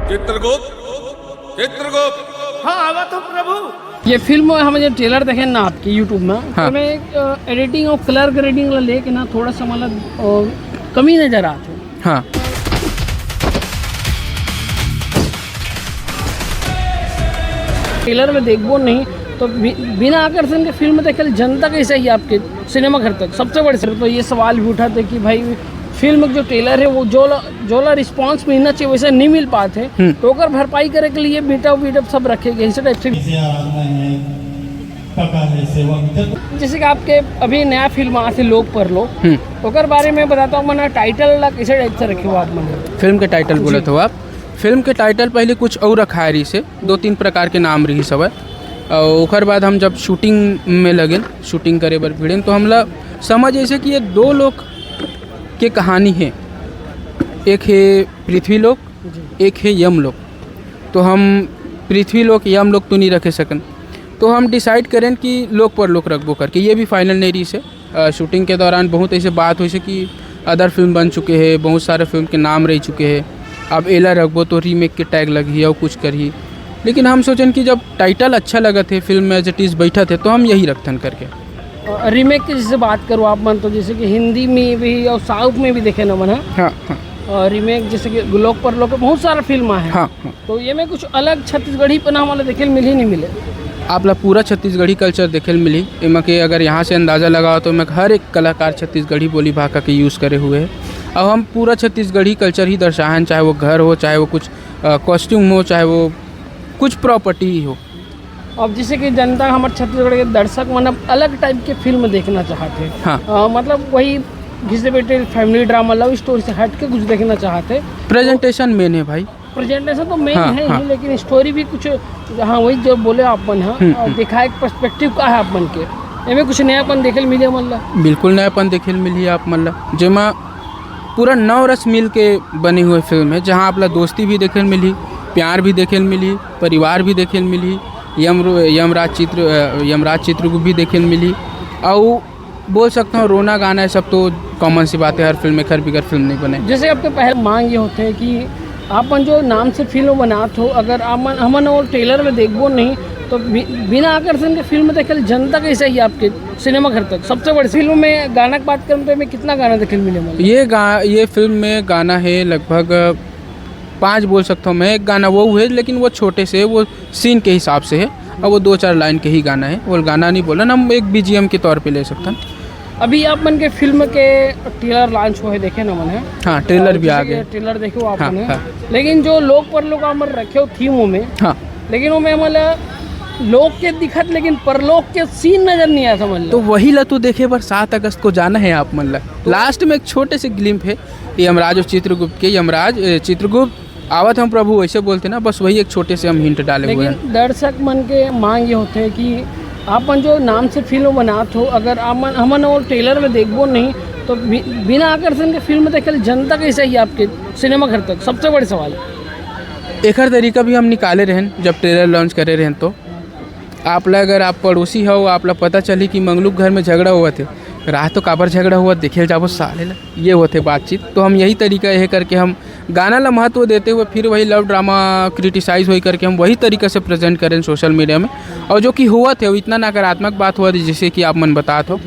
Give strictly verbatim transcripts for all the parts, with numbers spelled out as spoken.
चित्रगुप्त, चित्रगुप्त। हाँ, आवा तो प्रभु। ये फिल्म हम जो ट्रेलर देखे ना आपके यूट्यूब में, हाँ। तो मैं एडिटिंग और कलर ग्रेडिंग ला लेके ना थोड़ा सा मतलब अ, कमी नजर आते हैं। हाँ। ट्रेलर में देखबो नहीं तो बि-, बिना आकर्षण के फिल्म देखे ले जनता कैसे ही आपके सिनेमा घर तक? सबसे बड़े सर तो ये सवाल भी उठाते कि भाई फिल्म के जो ट्रेलर है वो जोला जोला रिस्पांस मिलना चाहिए, वैसे नहीं मिल पाते। हम्म। तो ओकर भरपाई करे के लिए मीटअप वीटअप सब रखे गए, इस टाइप से। इसे आराधना है, पका है सेवा में। जैसे कि आपके अभी नया फिल्म आथे लोक परलोक, हम्म। ओकर बारे में बताता हूँ, मना टाइटल ला कैसे टाइप से रखे हो आप मन? फिल्म के टाइटल जी। बोलत हो आप? फिल्म के टाइटल पहले कुछ और रखा है रही से, दो तीन प्रकार के नाम रही सब है। और ओकर बाद हम जब शूटिंग में लगे, शूटिंग करे बर भिड़े, तो हमला समझ ऐसे कि ये दो लोक के कहानी है, एक है पृथ्वी लोक, जी। एक है यम लोक। तो हम पृथ्वी लोक, यम लोक तो नहीं रखे सकन, तो हम डिसाइड करें कि लोक परलोक रखबो करके। ये भी फाइनल नहीं रही से। अ, शूटिंग के दौरान बहुत ऐसे बात होइसे कि अदर फिल्म बन चुके हैं, बहुत सारे फिल्म के नाम रह चुके हैं, अब एला रखबो तो रीमेक के टैग लगही और कुछ करही। लेकिन हम सोचें कि जब टाइटल अच्छा लगत है, फिल्म एज इट इज बैठत है, तो हम यही रखथन करके। अ, रीमेक की जैसे बात करूँ आप मन, तो जैसे कि हिंदी में भी और साउथ में भी देखे ना मन है। हाँ, हाँ। और रीमेक जैसे कि लोक परलोक के बहुत सारा फिल्म है। हाँ, हाँ। तो ये में कुछ अलग छत्तीसगढ़ी पना वाला देखे मिली नहीं मिले? आप ला पूरा छत्तीसगढ़ी कल्चर देखे मिली। एमा के अगर यहाँ से अंदाजा लगाओ तो एमा हर एक कलाकार छत्तीसगढ़ी बोली भाखा के यूज़ करे हुए है। अब हम पूरा छत्तीसगढ़ी कल्चर ही दर्शाहन, चाहे वो घर हो, चाहे वो कुछ कॉस्ट्यूम हो, चाहे वो कुछ प्रॉपर्टी ही हो। अब जैसे कि जनता हमर छत्तीसगढ़ के दर्शक मन अब अलग टाइप के फिल्म देखना चाहते हैं। हाँ। अ, मतलब वही घिसे बैठे फैमिली ड्रामा, लव स्टोरी से हट के कुछ देखना चाहते हैं। प्रेजेंटेशन मेन है भाई। प्रेजेंटेशन तो मेन हाँ, है ही, हाँ। लेकिन स्टोरी भी कुछ, हाँ, वही जो बोले आप मन, हाँ, हम्म, और हम्म। दिखाए एक पर्सपेक्टिव का है आप मन के, एमे कुछ नयापन देखे ल मिले मन ला? बिल्कुल नयापन देखे ल मिली आप मन ला, जेमा पूरा नौ रस मिल के बने हुए फिल्म है, जहाँ आप ला दोस्ती भी देखे ल मिली, प्यार भी देखे ल मिली, परिवार भी देखे ल मिली, यम यमराज चित्र अ, यमराज चित्रगुप्त भी देखे ल मिली। और बोल सकता हूँ, रोना गाना है, सब तो कॉमन सी बात है, हर फिल्म एक हर बिगर फिल्म नहीं बने। जैसे आपके पहले मांग ये होते हैं कि आप मन जो नाम से फिल्म बनात हो, अगर आप मन, हमन वो ट्रेलर में देखबो नहीं, तो बि-, बिना आकर्षण के फिल्म देखे ल जनता कैसे ही आपके सिनेमा घर तक? सबसे बड़ी फिल्म में गाना की बात करूँ, तो मैं कितना गाना देखे ल मिले मन? ये गा-, ये फिल्म में गाना है लगभग पाँच बोल सकता हूँ मैं। एक गाना वो है, लेकिन वो छोटे से, वो सीन के हिसाब से है, और वो दो चार लाइन के ही गाना है, वो गाना नहीं बोलन, हम एक बीजीएम के तौर पे ले सकते हैं। अभी आप मन के फिल्म के ट्रेलर लॉन्च हुए देखे ना मन है? हाँ, ट्रेलर और भी आ जैसे गए। कि ट्रेलर देखे हो आप हाँ, मन है? हाँ। लेकिन जो लोक परलोक आप मन रखे हो थीम में, हाँ। लेकिन वो में मतलब लोक के दिखत, लेकिन परलोक के सीन नजर नहीं आया समझ लो। तो वही ला तो देखे बर सात अगस्त को जाना है आप मन ला। तो लास्ट में एक छोटे से ग्लिम्प है यमराज और चित्रगुप्त के। यमराज, ए, चित्रगुप्त आवत हम प्रभु, वैसे बोलते ना, बस वही एक छोटे से हम हिंट डाले हुए हैं। लेकिन दर्शक मन के मांग ये होते हैं कि आप मन जो नाम से फिल्म बनात हो, अगर आप मन, हमन वो ट्रेलर में देखबो नहीं, तो बि-, बिना आकर्षण के फिल्म देखे ल जनता कैसे ही आपके सिनेमा घर तक? सबसे बड़े सवाल। एकर तरीका भी हम निकाले रहन, जब ट्रेलर लॉन्च करे रहन, तो आप ला, अगर आप पड़ोसी हो, आप ला पता चली कि मंगलू के घर में झगड़ा हुआ थे, रात तो काबर झगड़ा हुआ, देखे ल जाबो साले ला, ये होते बातचीत। तो हम यही तरीका, ये करके हम गाना ला महत्व देते हुए फिर वही लव ड्रामा क्रिटिसाइज होई करके हम वही तरीका से प्रेजेंट करें सोशल मीडिया में। और जो कि हुआ थे, वो इतना नकारात्मक बात हुआ थी, जैसे कि आप मन बतात हो।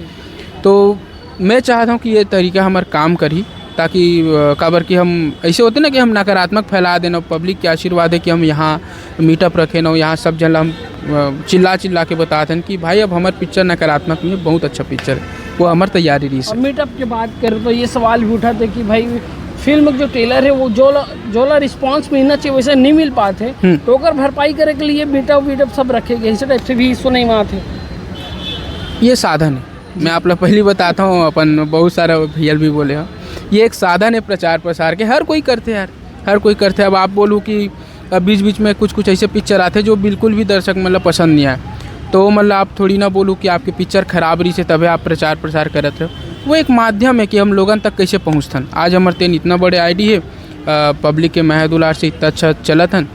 तो मैं चाहता हूँ कि ये तरीका हमार काम करी, ताकि, अ, काबर कि हम ऐसे होते ना कि हम नकारात्मक फैला देना, पब्लिक के आशीर्वाद है कि हम यहाँ मीटअप रखे ना, यहाँ सब जन ला हम, अ, चिल्ला चिल्ला के बताते हैं कि भाई, अब हमार पिक्चर नकारात्मक नहीं है, बहुत अच्छा पिक्चर है, वो हमार तैयारी रही अब से। मीटअप की बात करें तो ये सवाल भी उठाते कि भाई, फिल्म के जो ट्रेलर है, वो जोला, जोला रिस्पांस मिलना चाहिए, वैसे नहीं मिल पाते। हम्म। तो ओकर भरपाई करे के लिए मीटअप वीटअप सब रखे गए, इस टाइप से भी सुने में आते। ये साधन है, मैं आप ला पहली बताता हूँ, अपन बहुत सारा भैया भी बोले हो, ये एक साधन है प्रचार प्रसार के, हर कोई करते यार, हर कोई करते। अब आप बोलू कि अब बीच बीच में कुछ कुछ ऐसे पिक्चर आते जो बिल्कुल भी दर्शक मतलब पसंद नहीं आए, तो मतलब आप थोड़ी ना बोलू कि आपके पिक्चर खराब रही से तबे आप प्रचार प्रसार करत रहो। वो एक माध्यम है कि हम लोगन तक कैसे पहुँचथन। आज हमर तेन इतना बड़े आईडी है, अ, पब्लिक के मया दुलार से इतना अच्छा चलत हन,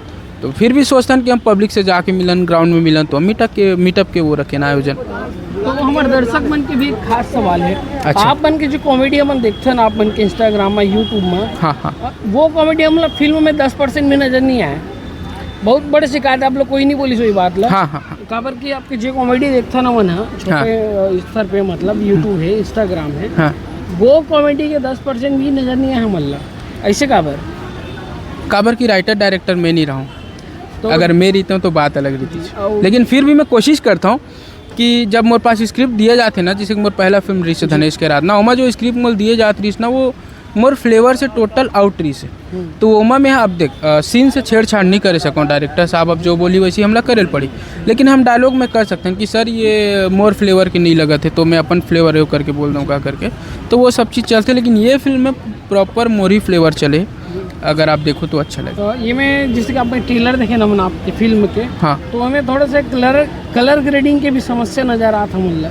तो फिर भी सोचथन कि हम पब्लिक से जाके मिलन, ग्राउंड में मिलन, तो हम मीटअप के, मीटअप के वो रखेन आयोजन। तो हमारे दर्शक मन के भी एक खास सवाल है। अच्छा। आप मन के जो कॉमेडी हमन देखथन, आप मन के इंस्टाग्राम में, यूट्यूब में, हाँ, हाँ। वो कॉमेडी हमला फिल्म में दस परसेंट भी नजर नहीं आए। बहुत बड़े शिकायत आप लोग कोई नहीं बोलिस वही बात ला। हाँ, हाँ, हाँ। काबर कि आपके जे कॉमेडी देखथन हमन ह, छोटे, हाँ। अ, स्तर पे, मतलब, यूट्यूब है, इंस्टाग्राम है, हाँ। वो कॉमेडी के दस परसेंट भी नजर नहीं आए हमन ला। ऐसे काबर? काबर कि राइटर डायरेक्टर मैं नहीं रहूँ। तो अगर मैं रहिता हूँ तो बात अलग रहितिस। जी, और लेकिन फिर भी मैं कोशिश करता हूँ कि जब मोर पास स्क्रिप्ट दिए जाथे ना, जैसे कि मोर पहला फिल्म रहिस जी। धनेश के आराधना, ओमा जो स्क्रिप्ट मोला दिए जात रहिस ना, वो मोर फ्लेवर से टोटल आउट रहिस हे। हम्म। तो ओमा मैं, अब देख, अ, सीन से छेड़छाड़ नहीं करे सकूँ, डायरेक्टर साहब अब जो बोली वैसे हमला करे ल पड़ी, लेकिन हम डायलॉग में कर सकते हैं कि सर, ये मोर फ्लेवर के नहीं लगत हे, तो मैं अपन फ्लेवर यो करके बोल दूँ का करके, तो वो सब चीज़ चलते। लेकिन ये फिल्म में प्रॉपर मोर ही फ्लेवर चले, अगर आप देखो तो अच्छा लगे। तो ये में, जैसे कि आपने ट्रेलर देखे ना मन आपके फिल्म के, हाँ। तो हमें थोड़ा सा कलर, कलर ग्रेडिंग के भी समस्या नजर आत हे हमन ला।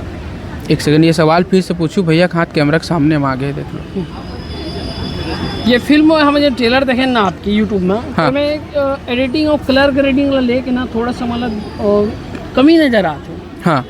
एक सेकंड, ये सवाल फिर से पूछू भैया, हाथ कैमरा के सामने में आ गए, देख लो। ये फिल्म में हम जो ट्रेलर देखे ना आपके यूट्यूब में, हाँ। तो में, अ, एडिटिंग और कलर ग्रेडिंग ला लेके ना थोड़ा सा, मतलब, अ, कमी नजर आत हे। हाँ।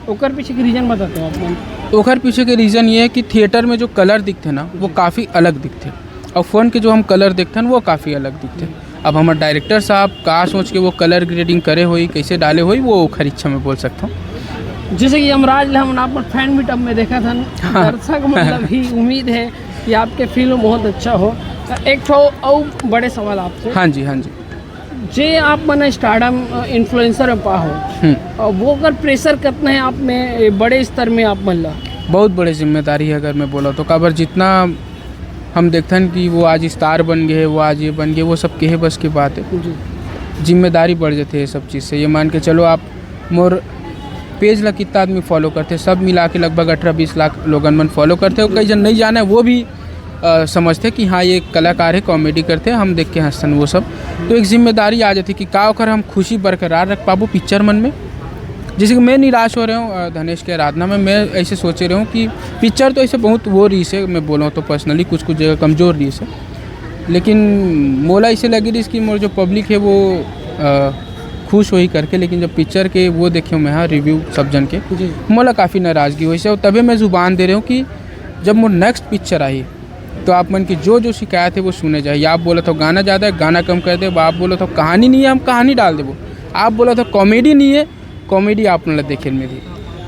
ओकर पीछे के रीजन बताते हो आप मन? ओकर पीछे के रीजन ये है कि थिएटर में जो कलर दिखते ना, वो काफ़ी अलग दिखते, और फोन के जो हम कलर देखते हैं, वो काफ़ी अलग दिखते। अब हमारे डायरेक्टर साहब का सोच के वो कलर ग्रेडिंग करे होई, कैसे डाले होई, वो ओखर इच्छा में बोल सकता हूँ। जैसे कि यमराज ला हमन अपन फैन मीटअप में देखा था ना, हाँ। दर्शक मतलब ही उम्मीद है कि आपके फिल्म बहुत अच्छा हो। एक ठो अउ बड़े सवाल आपसे। हाँ जी, हाँ जी। जे आप मन स्टारडम, अ, इन्फ्लुएंसर में पा हो, हम्म। अ, वो अगर प्रेशर कितना है आप में, ए, बड़े स्तर में आप मन ला? बहुत बड़े जिम्मेदारी है अगर मैं बोला तो, काबर जितना हम देखथन कि वो आज स्टार बन गए, वो आज ये बन गए, वो सब केहे बस की बात है। जी। जिम्मेदारी बढ़ जाती है ये सब चीज़ से। ये मान के चलो, आप मोर पेज ला कितना आदमी फॉलो करते, सब मिला के लगभग अठारह बीस लाख लोगन मन फॉलो करते, और कई जन नहीं जाने, वो भी, अ, समझते कि हाँ, ये कलाकार है, कॉमेडी करते, हम देख के हंसतन, वो सब। तो एक जिम्मेदारी आ जाती कि का ओकर हम खुशी बरकरार रख पाबो पिक्चर मन में। जैसे कि मैं निराश हो रहे हूँ, अ, धनेश के आराधना में, मैं ऐसे सोचे रहे हूँ कि पिक्चर तो ऐसे बहुत वो रहिस हे, मैं बोला तो पर्सनली कुछ कुछ जगह कमजोर रहिस हे, लेकिन मोला ऐसे लगी रहिस कि मोर जो पब्लिक है वो, अ, खुश होही करके, लेकिन जब पिक्चर के वो देखे मैं, हाँ, रिव्यू सब जन के, जी। मोला काफ़ी नाराज़गी होइस हे, और तबे मैं जुबान दे रहे हूँ कि जब मोर नेक्स्ट पिक्चर आही, तो आप मन की जो जो शिकायत है, वो सुने जाए। आप बोलत हो गाना ज़्यादा है, गाना कम कर दे। आप बोलत हो कहानी नहीं है, हम कहानी डाल देबो। आप बोलत हो कॉमेडी नहीं है, कॉमेडी आप मन ला देखे ल मिलही।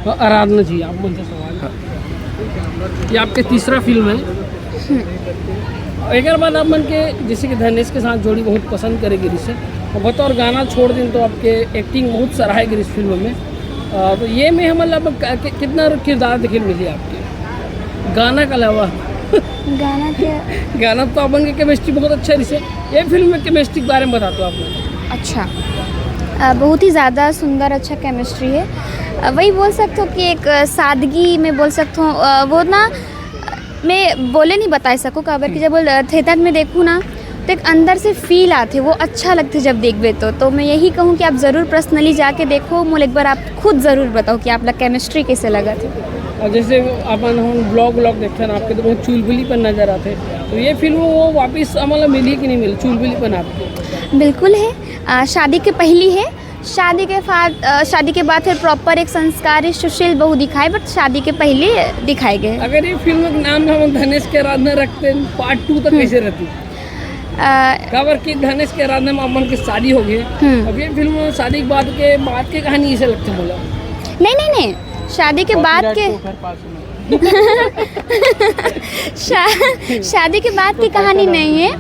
तो आराधना जी, आप मन से सवाल। हाँ। ये आपके तीसरा फिल्म है। एक बार आप मन के, जैसे कि धनेश के साथ जोड़ी बहुत पसंद करे गिरी से, और बतौर गाना छोड़ दिन तो आपके एक्टिंग बहुत सराहे गिरी इस फिल्म में। अ, तो ये में हमन ला अब क-, कि-, कितना किरदार देखे ल मिली आपके गाना के अलावा? गाना के गाना तो अपन के केमिस्ट्री बहुत अच्छा रहिसे। ये फिल्म में केमिस्ट्री के बारे में बता दो आप लोग। अच्छा, अ, बहुत ही ज़्यादा सुंदर, अच्छा केमिस्ट्री है। अ, वही बोल सकते हो कि एक, अ, सादगी में बोल सकते हो, अ, वो ना, अ, मैं बोले नहीं बता सकूँ, काबर कि जब वो, अ, थिएटर में देखूँ ना, तो एक अंदर से फील आते, वो अच्छा लगते जब देखबे तो। तो मैं यही कहूँ कि आप ज़रूर पर्सनली जाके देखो, मोला एक बार आप खुद ज़रूर बताओ कि आप ला केमिस्ट्री कैसे लगा थे। और जैसे अपन हम ब्लॉग व्लॉग देखते हैं ना आपके, तो बहुत चुलबुलीपन नजर आते, तो ये फिल्म वो वापस हमारा मिली कि नहीं मिली, चुलबुलीपन आपके? बिल्कुल है। अ, शादी के पहली है, शादी के बाद, अ, शादी के बाद फिर प्रॉपर एक संस्कारी सुशील बहू दिखाए, बट शादी के पहले दिखाए गए। अगर ये फिल्म के नाम हम धनेश के आराधना रखते हैं, पार्ट टू तक हम्म। कैसे रहती? अ, काबर कि धनेश के आराधना में अपन की शादी हो गई। हम्म। अब ये फिल्म में शादी के बाद के, बाद के कहानी ऐसे लगते बोला। नहीं, नहीं, नहीं, शादी के बाद के, शा-, शादी के बाद की कहानी नहीं है,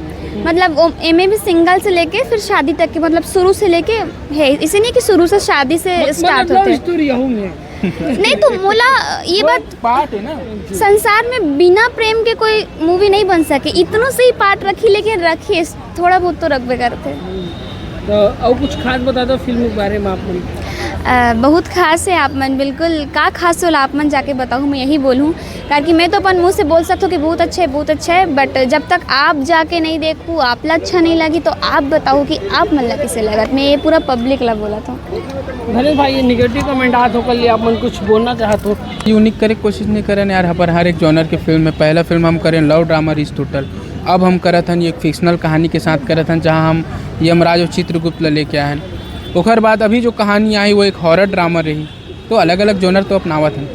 मतलब, वो एमे भी सिंगल से लेके फिर शादी तक के, मतलब, शुरू से लेके है, इसे नहीं कि शुरू से शादी से मत-, स्टार्ट मतलब, होते हैं। लव स्टोरी यहू में। नहीं तो मोला ये बात, पार्ट है ना। संसार में बिना प्रेम के कोई मूवी नहीं बन सके, इतनों से ही पार्ट रखी, लेकिन रखिए, थोड़ा बहुत तो रखबे करते। तो और कुछ खास बता दो फिल्म के बारे में आप मन। अ, बहुत खास है आप मन, बिल्कुल का खास होला आप मन जाके बताओ, मैं यही बोलूँ, क्योंकि मैं तो अपन मुँह से बोल सकता हूँ कि बहुत अच्छा है, बहुत अच्छा है, बट जब तक आप जाके नहीं देखू, आप ला अच्छा नहीं लगी, तो आप बताओ कि आप मन ला कैसे लगा। मैं ये पूरा पब्लिक ला बोला था। धनेश भाई, ये निगेटिव कमेंट आ तो कर लिया, आप मन कुछ बोलना चाहत हो? यूनिक करे के कोशिश नहीं करें यार, पर हर एक जॉनर के फिल्म में, पहला फिल्म हम करें लव ड्रामा रिश्त टूटल, अब हम करत हन एक फिक्शनल कहानी के साथ करत हन, जहाँ हम यमराज और चित्रगुप्त ला लेके आए हन। ओकर बाद अभी जो कहानी आई, वो एक horror drama रही। तो अलग-अलग genre तो अपनावत हन।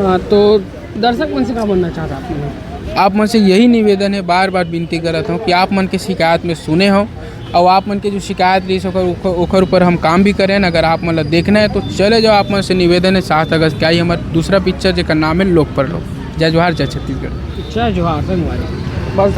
हाँ, तो दर्शक मन से का बोलना चाहत आप मन? आप मन से यही निवेदन है, बार-बार विनती करत हूँ कि आप मन के शिकायत में सुने हो और आप मन के जो शिकायत रही, ओकर, ओकर, ओकर ऊपर हम काम भी करें। अगर आप मन ला देखना है तो चले जाओ, आप मन से निवेदन है। सात अगस्त के आई हमार दूसरा पिक्चर, जेकर नाम है लोक परलोक। जय जोहार, जय छत्तीसगढ़। जय जोहार, संगवारी। बस